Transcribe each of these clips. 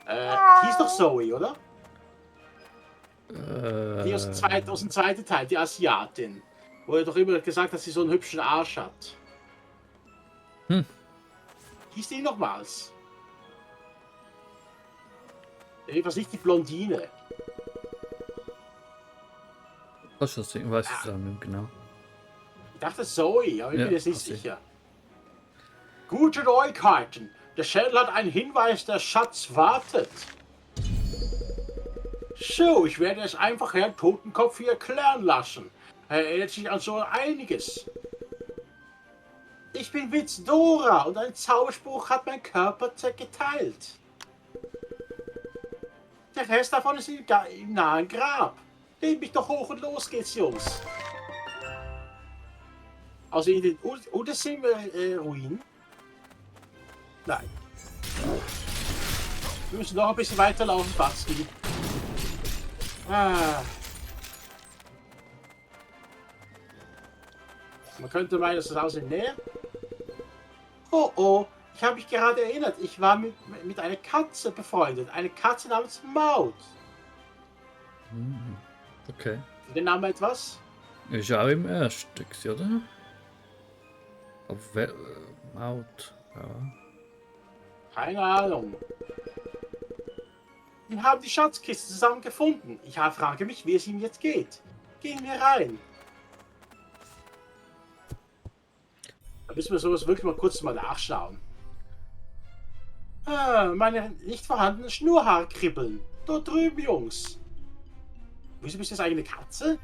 Hieß doch Zoe, oder? Die aus dem zweiten Teil, die Asiatin. Wo er doch immer gesagt hat, dass sie so einen hübschen Arsch hat. Hieß die nochmals? Jedenfalls nicht die Blondine. Was ist das? Ich weiß es auch nicht genau. Ich dachte Zoe, aber ich bin jetzt nicht okay. sicher. Gute Neuigkeiten. Der Schädel hat einen Hinweis, der Schatz wartet. So, ich werde es einfach Herrn Totenkopf hier erklären lassen. Er erinnert sich an so einiges. Ich bin Witz Dora und ein Zauberspruch hat mein Körper geteilt. Der Rest davon ist im nahen Grab. Nehmt mich doch hoch und los geht's, Jungs. Also in den Udesim-Ruinen? Nein. Wir müssen noch ein bisschen weiterlaufen, Batzki. Man könnte meinen, dass das Haus in Nähe. Oh oh, ich habe mich gerade erinnert. Ich war mit einer Katze befreundet. Eine Katze namens Maud. Okay. Den Namen etwas? Ist auch im ersten, oder? Aber Maut. Ja. Keine Ahnung. Wir haben die Schatzkiste zusammen gefunden. Ich frage mich, wie es ihm jetzt geht. Gehen wir rein. Da müssen wir sowas wirklich mal kurz nachschauen. Meine nicht vorhandenen Schnurhaare kribbeln. Dort drüben, Jungs. Wieso bist du jetzt eigentlich eine Katze?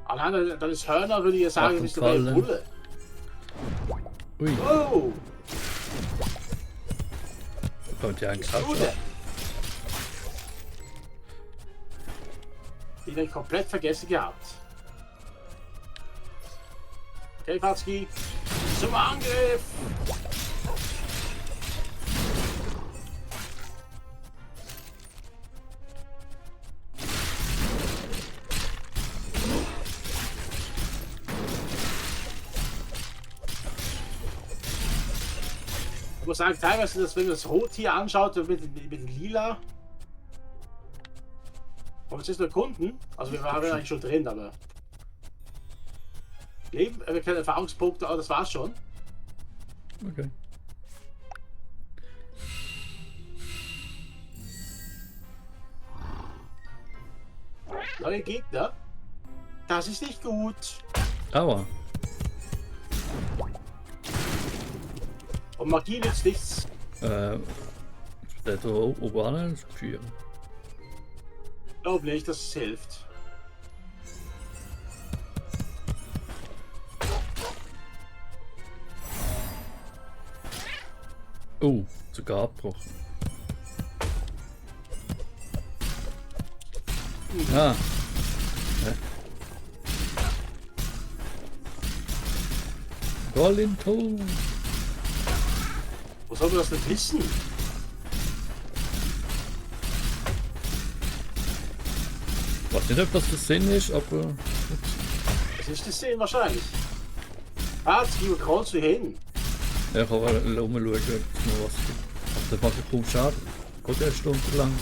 Anhand deines Hörner würde ich ja sagen, du bist eine Bulle. Ui. Oh! Kommt ja ein Couch. Den habe ich komplett vergessen gehabt. Okay, Fatzki. Zum Angriff! Ich muss sagen, teilweise, dass, wenn man das Rot hier anschaut mit dem Lila. Aber es ist nur Kunden. Also wir waren eigentlich schon drin, aber. Leben, wir können Erfahrungspunkte, aber das war's schon. Okay. Neue Gegner. Das ist nicht gut. Aua. Und Magie nützt nichts. Der da oben an führen. Ich glaube nicht, dass es hilft. Oh, sogar abgebrochen. Ah. Golinto. Wo soll man das denn wissen? Ich weiß nicht, ob das der Sinn ist, aber... Das ist das Sinn wahrscheinlich. Wo krollst du hin? Ja, ich kann mal umschauen, ob es noch was gibt. Aber das macht ja kaum Schaden. Geht ja eine Stunde lang.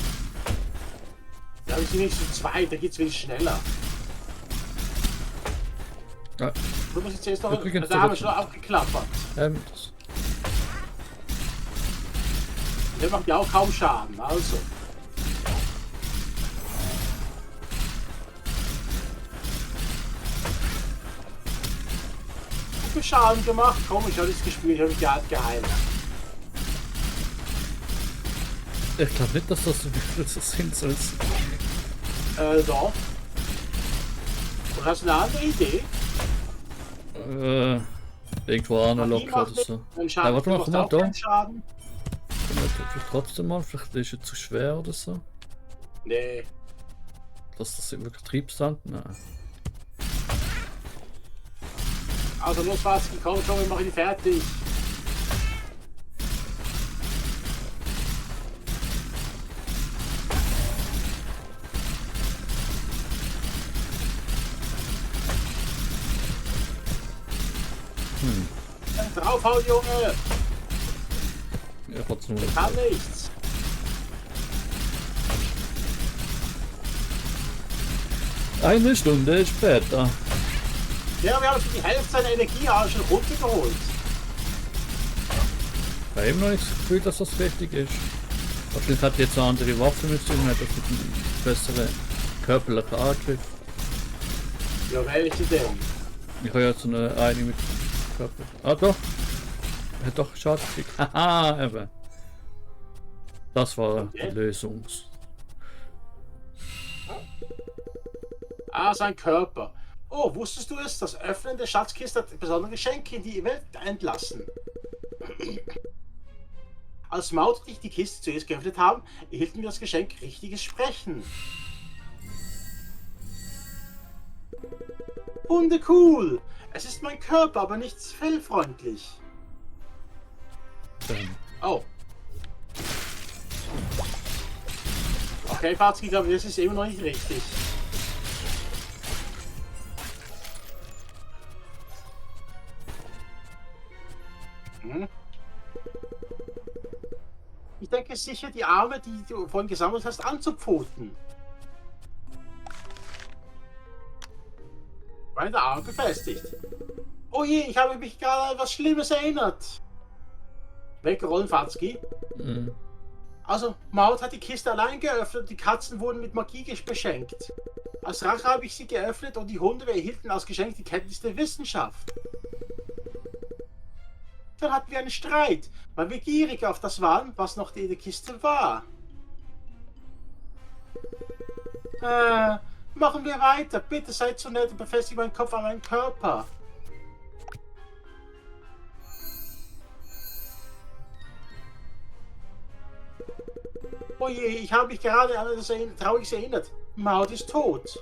Ja, wir sind nicht zu zweit, da geht's wenig schneller. Ja. Du musst jetzt noch... Übrigens, Da haben wir schon abgeklappert. Das. Der macht ja auch kaum Schaden, also. Ich habe Schaden gemacht, komm, ich habe das gespielt, ich habe mich geheilt. Ich glaube nicht, dass das wirklich so sind soll. Doch. Und hast du eine andere Idee? Irgendwo anloggen oder so. Nein, warte mal, komm mal da. Schaden? Vielleicht trotzdem mal, vielleicht ist es zu schwer oder so. Nee. Dass das wirklich Triebstand? Nein. Also los, was, komm schon, wir machen die fertig. Draufhauen, Junge! Er hat's nur Kann nichts. eine Stunde später. Ja, wir haben schon die Hälfte seiner Energie schon runtergeholt. Ich habe eben noch nicht das Gefühl, dass das fertig ist. Wahrscheinlich hat jetzt eine andere Waffe mit sich, hat das mit einem besseren körperlichen Angriff. Ja, welche denn? Ich habe jetzt eine mit Körper. Ah doch! Er hat doch Schaden gekriegt. Haha, eben. Das war die Lösung. Ah, sein Körper. Oh, wusstest du es? Das Öffnen der Schatzkiste hat besondere Geschenke in die Welt entlassen. Als Maud und ich die Kiste zuerst geöffnet haben, erhielten wir das Geschenk richtiges Sprechen. Hunde cool! Es ist mein Körper, aber nicht fellfreundlich. Oh. Okay, Fazit, aber das ist immer noch nicht richtig. Ich denke sicher, die Arme, die du vorhin gesammelt hast, anzupfoten. Weil der Arm befestigt. Oh je, ich habe mich gerade an etwas Schlimmes erinnert. Welche Rollen, Fatzki? Also, Maud hat die Kiste allein geöffnet und die Katzen wurden mit Magie beschenkt. Als Rache habe ich sie geöffnet und die Hunde erhielten als Geschenk die Kenntnis der Wissenschaft. Dann hatten wir einen Streit, weil wir gierig auf das waren, was noch in der Kiste war. Machen wir weiter. Bitte seid so nett und befestigt meinen Kopf an meinen Körper. Oh je, ich habe mich gerade an etwas Trauriges erinnert. Maud ist tot.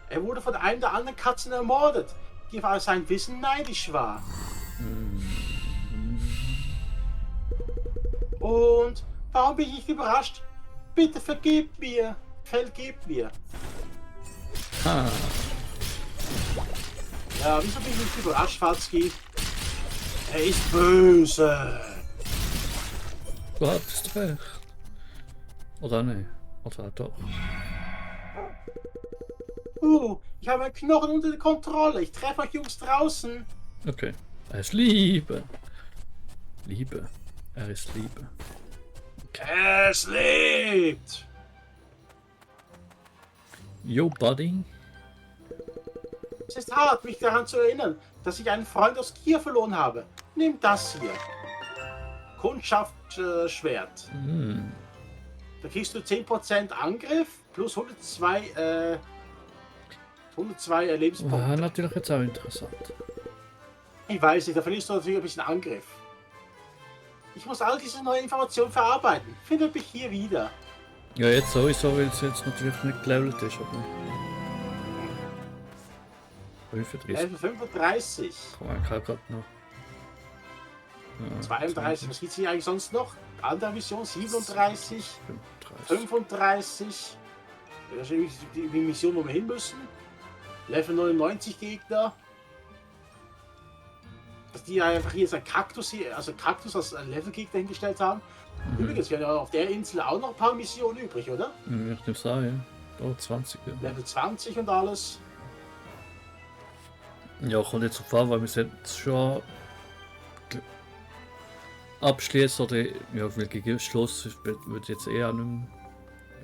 Er wurde von einer der anderen Katzen ermordet, die auf sein Wissen neidisch war. Und warum bin ich nicht überrascht? Bitte vergib mir. Vergib mir. Ah. Ja, wieso bin ich nicht überrascht, Fatzki? Er ist böse. Du hattest recht. Oder nein. Oder doch. Ich habe meinen Knochen unter Kontrolle. Ich treffe euch Jungs draußen. Okay. Er ist Liebe. Liebe. Er ist Liebe. Es lebt. Yo, Buddy. Es ist hart, mich daran zu erinnern, dass ich einen Freund aus Kier verloren habe. Nimm das hier. Kundschaftsschwert. Da kriegst du 10% Angriff plus 102 Lebenspunkte. War natürlich jetzt auch interessant. Ich weiß nicht, da verlierst du natürlich ein bisschen Angriff. Ich muss all diese neue Informationen verarbeiten. Findet mich hier wieder. Ja, jetzt sowieso, weil es jetzt natürlich nicht gelevelt ist. Aber 35. Level 35. Komm, man kann gerade noch. Ja, 32. Was gibt es hier eigentlich sonst noch? Andere Mission 37. 35. Das ist die Mission, wo wir hin müssen. Level 99 Gegner. Dass die einfach hier so ein Kaktus hier, also Kaktus als Levelgegner hingestellt haben. Übrigens, wir haben ja auf der Insel auch noch ein paar Missionen übrig, oder? Ich nehme es an, ja. Oh, 20. Ja. Level 20 und alles. Ja, kommt jetzt auf an, weil wir sind schon abschließen oder ja, weil gegen Schluss wird jetzt eher nicht mehr.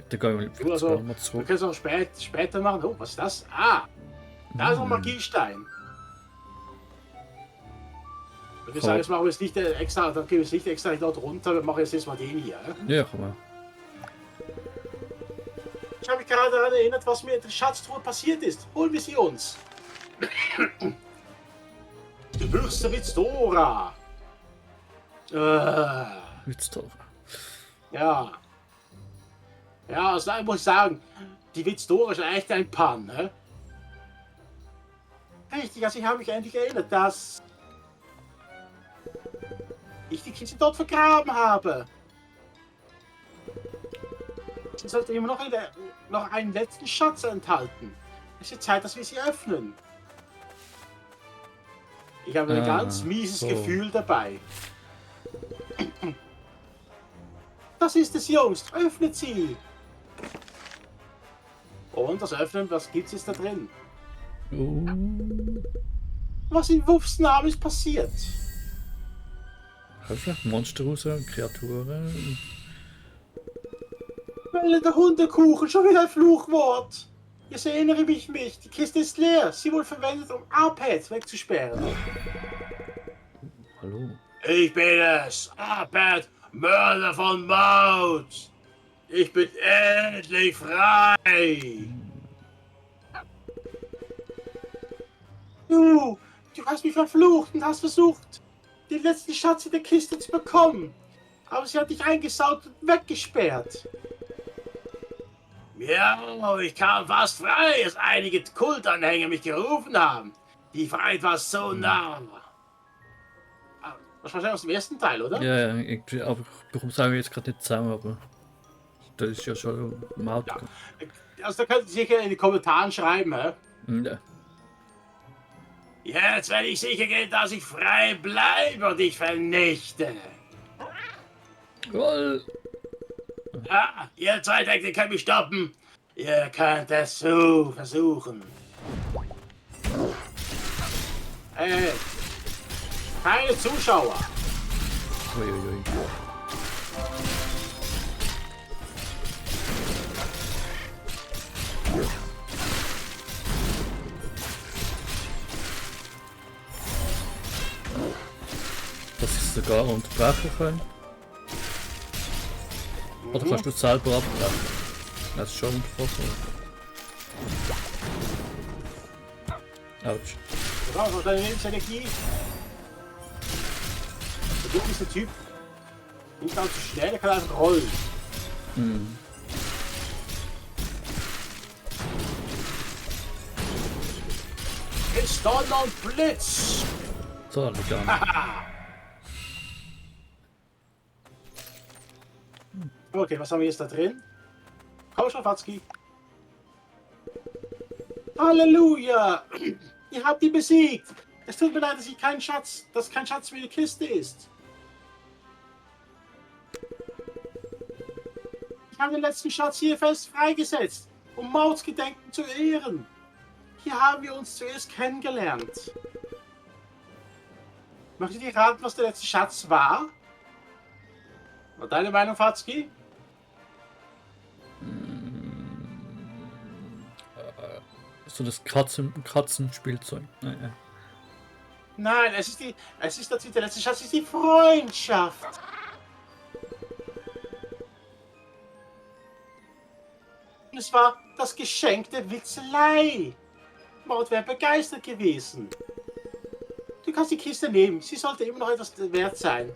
Da gehen wir vielleicht Also, sogar mal wir zurück. können es auch später machen. Oh, was ist das? Ah! Da ist ein Magiestein. Ich würde sagen, jetzt machen wir es nicht extra, dann gehen wir es nicht extra dort runter, wir machen jetzt mal den hier. Ja, komm mal. Ich habe mich gerade daran erinnert, was mir in der Schatztruhe passiert ist. Holen wir sie uns. Die Bürste Vitzdora. Vitzdora. Ja. Ja, also da muss ich sagen, die Vitzdora ist echt ein Pan, ne? Richtig, also ich habe mich endlich erinnert, dass ich die Kiste dort vergraben habe. Sie sollte immer noch einen letzten Schatz enthalten. Es ist Zeit, dass wir sie öffnen. Ich habe ein ganz mieses Gefühl dabei. Was ist es, Jungs? Öffnet sie! Und das Öffnen, was gibt's jetzt da drin? Was in Wuffs Namen ist passiert? Vielleicht Monster raus, Kreaturen. Der Hundekuchen, schon wieder ein Fluchwort. Jetzt erinnere ich mich, die Kiste ist leer. Sie wurde verwendet, um Arpads wegzusperren. Hallo. Ich bin es, Arpad, Mörder von Maut. Ich bin endlich frei. Du hast mich verflucht und hast versucht, den letzten Schatz in der Kiste zu bekommen. Aber sie hat dich eingesaugt und weggesperrt. Ja, ich kam fast frei, als einige Kultanhänger mich gerufen haben. Die Freiheit war so nah. Das war schon aus dem ersten Teil, oder? Ja, irgendwie, aber ich bekomme es auch jetzt gerade nicht zusammen, aber das ist ja schon mal. Ja. Also da könnt ihr sicher in die Kommentare schreiben, hä? Ja. Jetzt werde ich sicher gehen, dass ich frei bleibe und dich vernichte. Roll. Ah, ihr zwei denkt, ihr könnt mich stoppen. Ihr könnt es so versuchen. Keine Zuschauer. Uiuiui. Dass ich es sogar unterbrechen kann. Oder kannst du es selber abbrechen? Das ist schon unterbrochen. Autsch. Was ist deine Lebensenergie? Du bist der Typ. Nicht allzu schnell, der kann einfach rollen. Hm. Ist Donner und Blitz. So, nicht gar nicht. Okay, was haben wir jetzt da drin? Komm schon, Fatzki. Halleluja! Ihr habt ihn besiegt! Es tut mir leid, dass kein Schatz für die Kiste ist. Ich habe den letzten Schatz hier fest freigesetzt, um Mauts Gedenken zu ehren. Hier haben wir uns zuerst kennengelernt. Möchtet ihr raten, was der letzte Schatz war? Was deine Meinung, Fatzki? So das Katzenspielzeug. Nein. Nein, es ist natürlich der letzte Schatz, es ist die Freundschaft. Und es war das Geschenk der Witzelei. Maud wäre begeistert gewesen. Du kannst die Kiste nehmen, sie sollte immer noch etwas wert sein.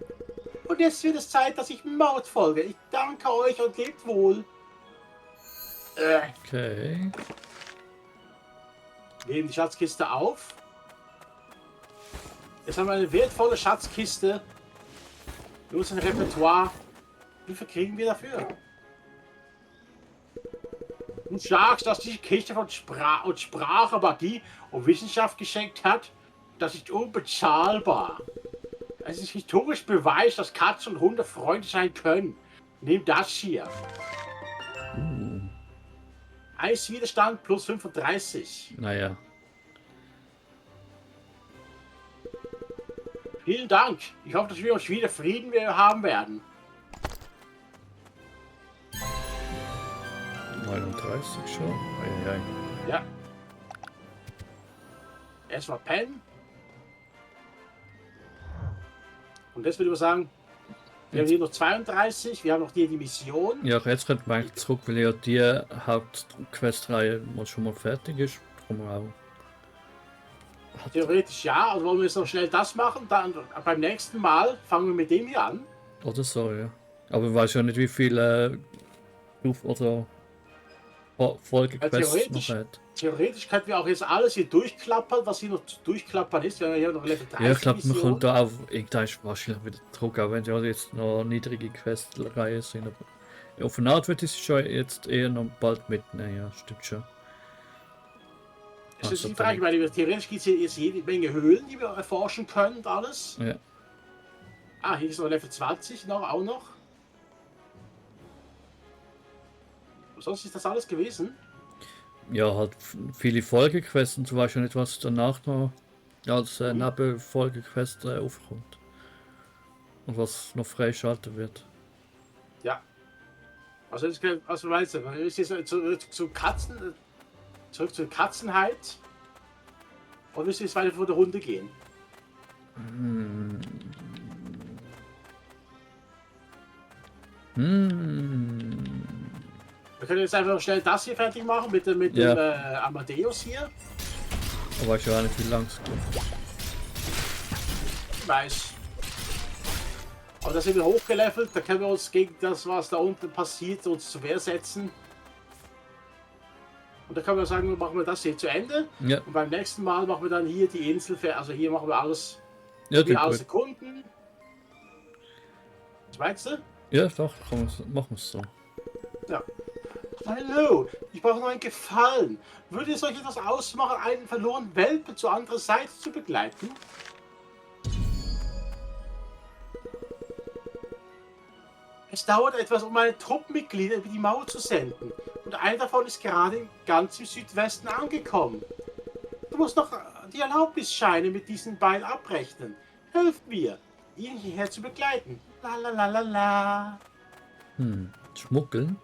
Und jetzt wird es Zeit, dass ich Maud folge. Ich danke euch und lebt wohl. Okay. Nehmen die Schatzkiste auf. Jetzt haben wir eine wertvolle Schatzkiste. Für unser Repertoire. Wie viel kriegen wir dafür? Du sagst, dass diese Kiste von Sprache, Magie und Wissenschaft geschenkt hat. Das ist unbezahlbar. Es ist historisch Beweis, dass Katzen und Hunde Freunde sein können. Nimm das hier. Eiswiderstand plus 35. Naja. Vielen Dank. Ich hoffe, dass wir uns wieder Frieden haben werden. 39 schon. Eieiei. Ja. Es war Pen. Und jetzt würde ich sagen, wir haben hier noch 32, wir haben noch hier die Mission. Ja, jetzt könnte man eigentlich zurück, weil ja die Hauptquestreihe mal schon mal fertig ist. Drum auch. Theoretisch ja, also wollen wir jetzt noch schnell das machen, dann beim nächsten Mal fangen wir mit dem hier an. Oder so, ja. Aber ich weiß ja nicht, wie viele oder Folgequests noch hat. Theoretisch könnten wir auch jetzt alles hier durchklappern, was hier noch zu durchklappern ist. Wir haben hier noch Level 30 Ja, ich glaube, man Missionen. kommt da auch irgendwann wahrscheinlich wieder zurück, auch wenn ja jetzt noch niedrige Questreihen sind. Aber auf eine Art wird es schon jetzt eher noch bald mitnehmen, ja, stimmt schon. Das ist die Frage, weil theoretisch gibt es hier jetzt jede Menge Höhlen, die wir erforschen können und alles. Ja. Ah, hier ist noch Level 20 noch, auch noch. Sonst ist das alles gewesen. Ja, halt viele Folgequests und zum Beispiel nicht, was danach noch als Nebenfolgequest aufkommt. Und was noch freischalten wird. Ja. Also, also weißt du, ist jetzt zurück zu Katzen, zurück zur Katzenheit. Und müssen wir jetzt weiter vor der Runde gehen? Hm. Wir können jetzt einfach schnell das hier fertig machen mit dem Amadeus hier. Aber ich weiß nicht, wie lang es geht. Ich weiß. Aber da sind wir hochgelevelt, da können wir uns gegen das, was da unten passiert, uns zur Wehr setzen. Und da können wir sagen, machen wir das hier zu Ende. Ja. Und beim nächsten Mal machen wir dann hier die Insel, also hier machen wir alles, Ja, hier alles gut. erkunden. Was meinst du? Ja, doch, machen wir es so. Ja. Hallo, ich brauche noch einen Gefallen. Würde es euch etwas ausmachen, einen verlorenen Welpen zur anderen Seite zu begleiten? Es dauert etwas, um meine Truppenmitglieder über die Mauer zu senden. Und einer davon ist gerade ganz im Südwesten angekommen. Du musst noch die Erlaubnisscheine mit diesen beiden abrechnen. Helft mir, ihn hierher zu begleiten. La la la la la. Schmuggeln?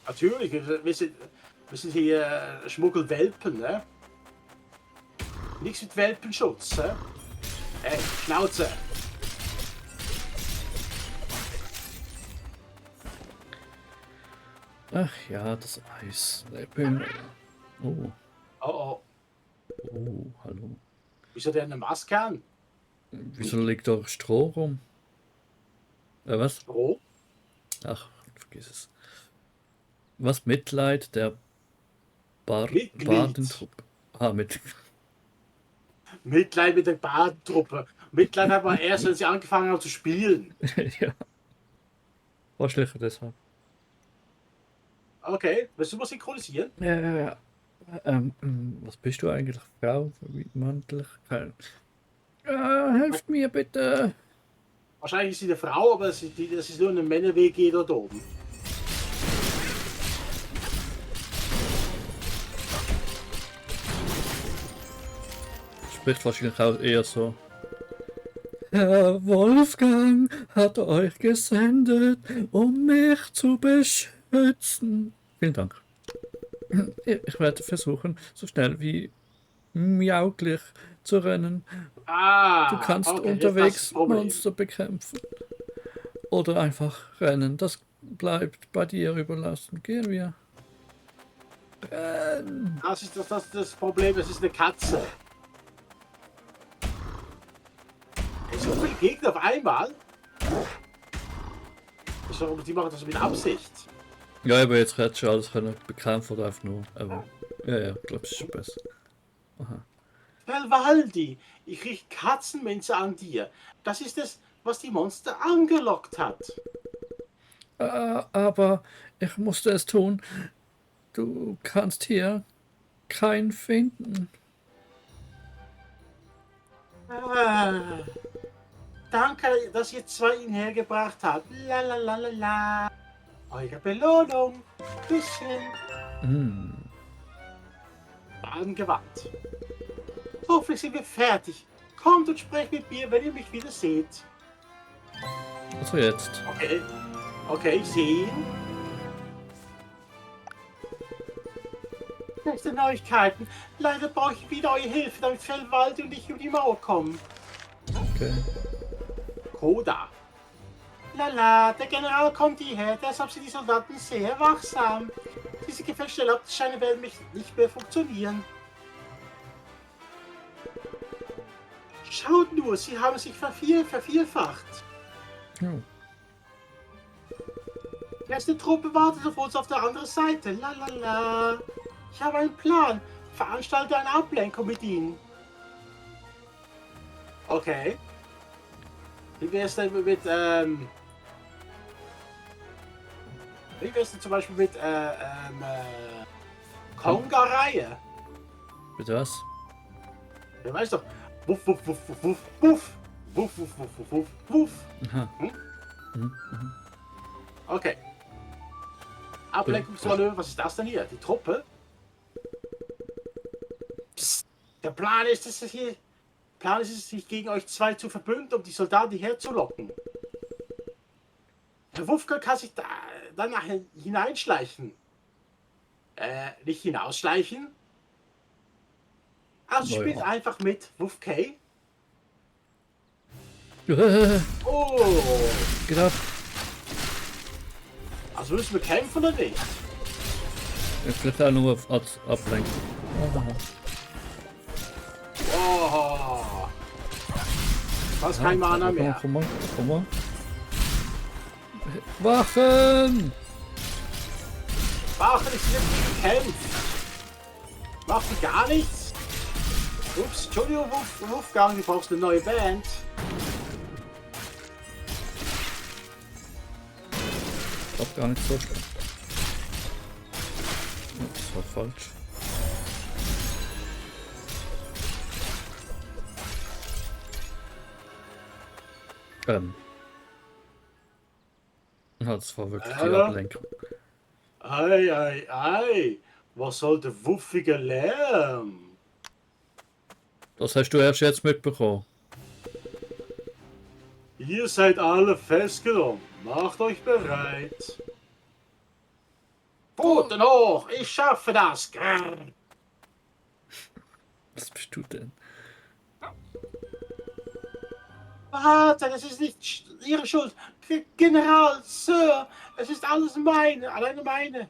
Natürlich, wir sind hier Schmuggelwelpen, ne? Nichts mit Welpenschutz, ne? Hey, Schnauze! Ach ja, das Eis. Oh, Oh, hallo. wieso der eine Maske an? Wieso liegt da Stroh rum? Was? Oh, Ach, vergiss es. Was? Mitleid der Mitglied. Badentruppe? Ah, mit. Mitleid mit der Badentruppe. Mitleid hat man erst, wenn sie angefangen haben zu spielen. Ja. Wahrscheinlich deshalb. Okay, willst du mal synchronisieren? Ja. Was bist du eigentlich? Frau? Männlich? Helft mir bitte! Wahrscheinlich ist sie eine Frau, aber das ist nur eine Männer-WG dort oben. Spricht wahrscheinlich auch eher so. Herr Wolfgang hat euch gesendet, um mich zu beschützen. Vielen Dank. Ich werde versuchen, so schnell wie möglich zu rennen. Ah, Du kannst okay, unterwegs das Problem. Monster bekämpfen. Oder einfach rennen. Das bleibt bei dir überlassen. Gehen wir. Renn. Das ist das Problem, das ist eine Katze. So viele Gegner auf einmal. Die machen das mit Absicht. Ja, aber jetzt hättest du alles können bekämpfen oder einfach nur. Aber, ja, ich glaube, es ist schon besser. Valdi, ich riech Katzenminze an dir. Das ist es, was die Monster angelockt hat. Aber ich musste es tun. Du kannst hier keinen finden. Ah, danke, dass ihr zwei ihn hergebracht habt. La la la la la. Eure Belohnung. Küsschen. Angewandt. Hoffentlich sind wir fertig. Kommt und sprecht mit mir, wenn ihr mich wieder seht. Also jetzt. Okay, ich sehe ihn. Nächste Neuigkeiten. Leider brauche ich wieder eure Hilfe, damit Fellwald und ich über die Mauer kommen. Okay. Koda. Lala, der General kommt hierher, deshalb sind die Soldaten sehr wachsam. Diese Gefechtserlaubnisscheine werden nicht mehr funktionieren. Schaut nur, sie haben sich vervierfacht. Oh. Die erste Truppe wartet auf uns auf der anderen Seite. Lalala. Ich habe einen Plan. Veranstalte eine Ablenkung mit ihnen. Okay. Wie wär's denn mit, wie wär's denn zum Beispiel mit, Konga-Reihe? Bitte was? Du weißt doch. Wuff, wuff, wuff, wuff, wuff, wuff. Wuff, wuff, wuff, wuff, wuff, wuff. Aha. Okay. Ablenkungsmanöver. Was ist das denn hier? Die Truppe? Psst. Der Plan ist es, sich gegen euch zwei zu verbünden, um die Soldaten hierher zu locken. Herr Wolfgang kann sich dann nachher hineinschleichen. Nicht hinausschleichen? Also spielt einfach mit, Wolfkay. Oh! Geht ab. Also müssen wir kämpfen oder nicht? Vielleicht auch nur als Ablenkung. Oh! Fast kein Mana mehr. Komm mal. Wachen! Wachen ist nicht gekämpft. Macht die gar nichts? Ups, Entschuldigung, Wolfgang, du brauchst eine neue Band. Doch gar nicht so schlimm. Das war falsch. Das war wirklich die Ablenkung. Ei. Was soll der wuffige Lärm? Das hast du erst jetzt mitbekommen. Ihr seid alle festgenommen. Macht euch bereit. Pfoten hoch, ich schaffe das. Grrr. Was bist du denn? Warte, das ist nicht Ihre Schuld. General, Sir, es ist alles meine, alleine meine.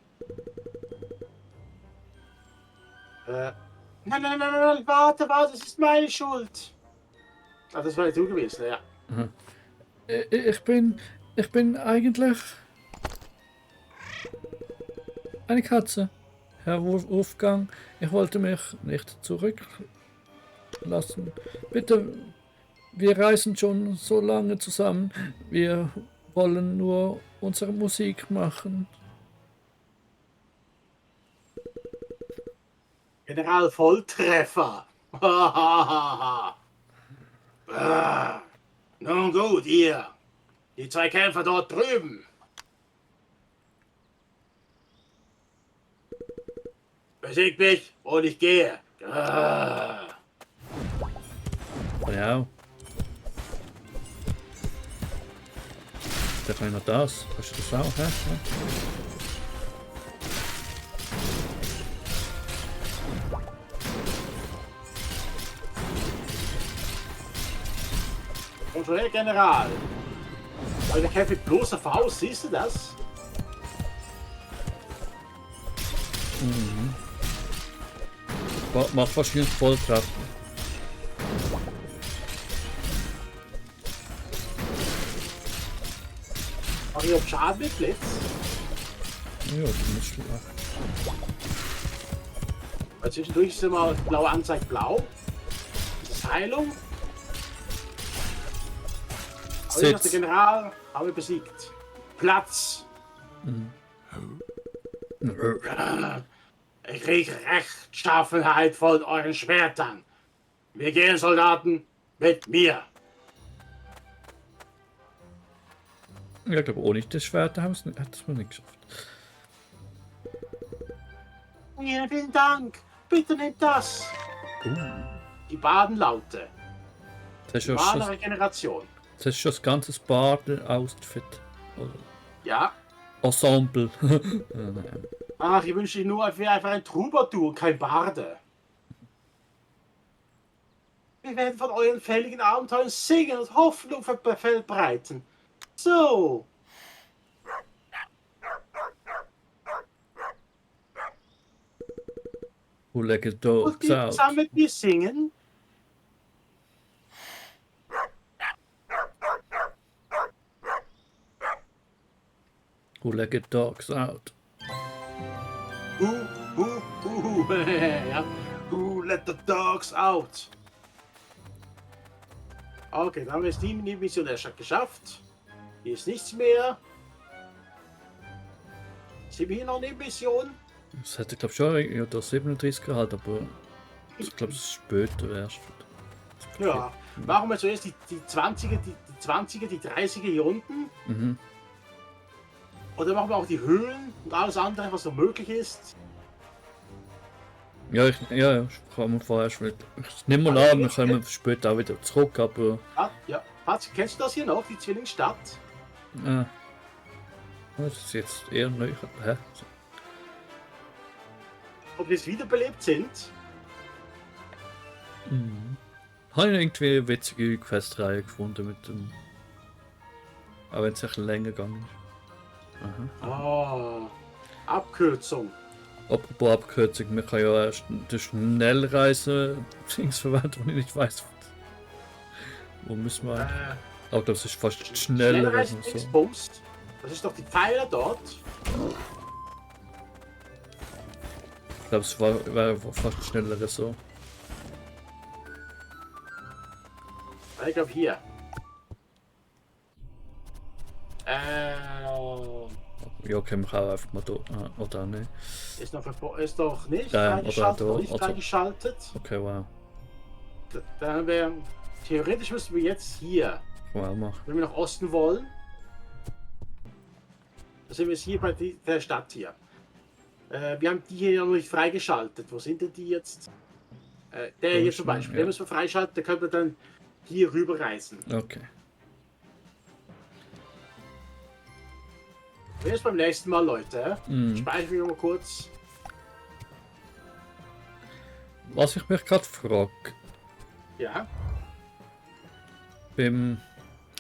Nein, warte, es ist meine Schuld. Ah, das war du gewesen, ja. Ich bin eigentlich eine Katze. Herr Wolfgang, ich wollte mich nicht zurücklassen. Bitte, wir reisen schon so lange zusammen. Wir wollen nur unsere Musik machen. General Volltreffer. Nun gut, ihr. Die zwei Kämpfer dort drüben. Besiegt mich und ich gehe. Ja. Der kann noch das. Hast du das auch? Ja. Unser Herr General. Aber der kämpft mit bloßer Faust, siehst du das? Mach wahrscheinlich Volltreffer. Mach ich auf Schaden mit Blitz? Ja, du musst schlagen. Weil zwischendurch ist immer blaue anzeigt blau. Das ist Heilung. Aber ich der General habe besiegt. Platz. Ich krieg Rechtschaffenheit von euren Schwertern. Wir gehen, Soldaten, mit mir. Ja, ich glaube, ohne das Schwert hat es mir nicht geschafft. Ja, vielen Dank. Bitte nehmt das. Die Badenlaute. Das ist Badenregeneration. Das ist schon das ganze Baden-Outfit. Ja. Ensemble. Ach, ich wünsche nur einfach ein Troubadour und kein Barde. Wir werden von euren fälligen Abenteuern singen und Hoffnung verbreiten. So. Who let it dogs Und ihr out? zusammen mit mir singen? Who let it dogs out? Ja. Who let the dogs out? Okay, dann haben wir jetzt die Mission geschafft. Hier ist nichts mehr. Sind wir hier noch eine Mission? Das hätte, glaube ich, schon ja, der 37 gehalten, aber ich glaube, es ist später erst. Ja. Machen wir zuerst die 20er, die 20er, die 30er hier unten. Oder machen wir auch die Höhlen und alles andere, was noch möglich ist. Ja, ich kann mir vorher schon. Ich nehme mal an, wir kommen später auch wieder zurück, aber. Ja. Patz, kennst du das hier noch, die Zwillingsstadt? Das ist jetzt eher neu. Hä? Ob wir jetzt wiederbelebt sind? Habe ich irgendwie eine witzige Questreihe gefunden mit dem. Auch wenn es ein bisschen länger gegangen ist. Oh, Abkürzung. Apropos Abkürzung, man kann ja erst die Schnellreise-Dings verwenden, wenn ich nicht weiß. Wo müssen wir eigentlich? Aber das ist fast schneller als so. Schnellreise-Dingsbums. Das ist doch die Pfeile dort. Ich glaube, es war fast schneller so. Ich glaube hier. Ja, können wir auch einfach mal da. Oder nicht. Ist doch nicht Ja, freigeschaltet. oder da, Nicht also- freigeschaltet. Okay, wow. Dann haben wir. Theoretisch müssen wir jetzt hier, Wow, mach. wenn wir nach Osten wollen. Da sind wir jetzt hier bei der Stadt hier. Wir haben die hier noch nicht freigeschaltet. Wo sind denn die jetzt? Der hier zum Beispiel. Ja. Den müssen wir freischalten. Da können wir dann hier rüber reisen. Okay. Bis beim nächsten Mal, Leute. Mhm. Speichern wir mal kurz. Was ich mich gerade frage, Ja. beim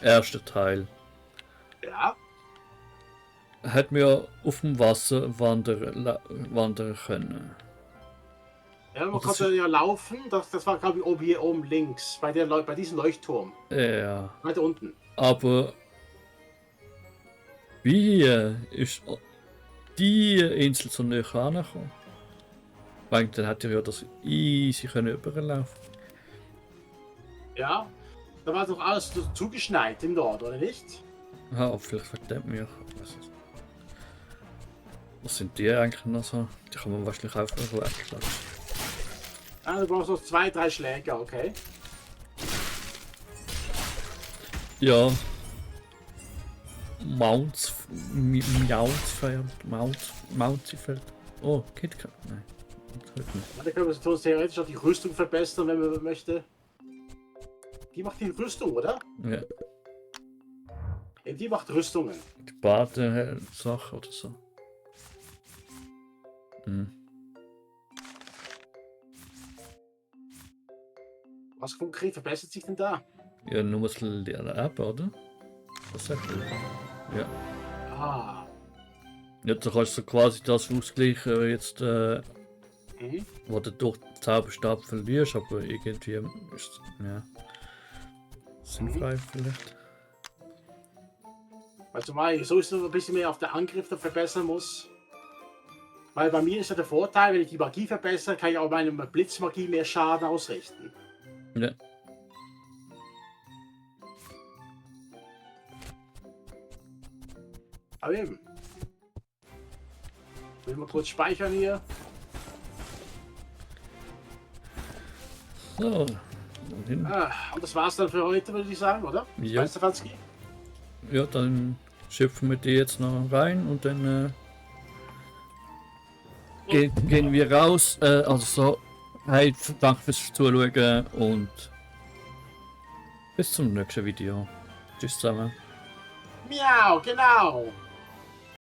ersten Teil, Ja. hätten wir auf dem Wasser wandern können. Ja, man Und das konnte ja laufen. Das war, glaube ich, oben hier oben links. Bei diesem Leuchtturm. Ja, Weiter unten. aber wie ist die Insel so näher angekommen? Weil dann hätte ich ja das easy können überlaufen. Ja. Da war doch alles so zugeschneit im Norden, oder nicht? Ja, vielleicht verdammt mich. Was sind die eigentlich noch so? Die kann man wahrscheinlich einfach weglassen. Ah, du brauchst noch 2, 3 Schläge, okay. Ja. Mountfeld. Oh, KitKat. Nein. Ja, da können wir uns theoretisch auch die Rüstung verbessern, wenn man möchte. Die macht die Rüstung, oder? Ja, Ja, die macht Rüstungen. die Badesache oder so. Hm. Was konkret verbessert sich denn da? Ja, nur was App, oder? Was sagt ihr? Ja. Ah. Ja, da kannst du quasi das ausgleichen, jetzt, Mhm. wo du durch den Zauberstab verlierst, aber irgendwie ist ja sinnfrei vielleicht. Also mal, so ist es ein bisschen mehr auf der Angriff da verbessern muss. Weil bei mir ist ja der Vorteil, wenn ich die Magie verbessere, kann ich auch meine Blitzmagie mehr Schaden ausrichten. Ja. Aber eben. Will mal kurz speichern hier. So. Hin. Und das war's dann für heute, würde ich sagen, oder? Ja. Weißt du, Stefanski? Ja, dann schiffen wir die jetzt noch rein und dann gehen wir raus. Also so, hey, danke fürs Zuschauen und bis zum nächsten Video. Tschüss zusammen. Miau, genau.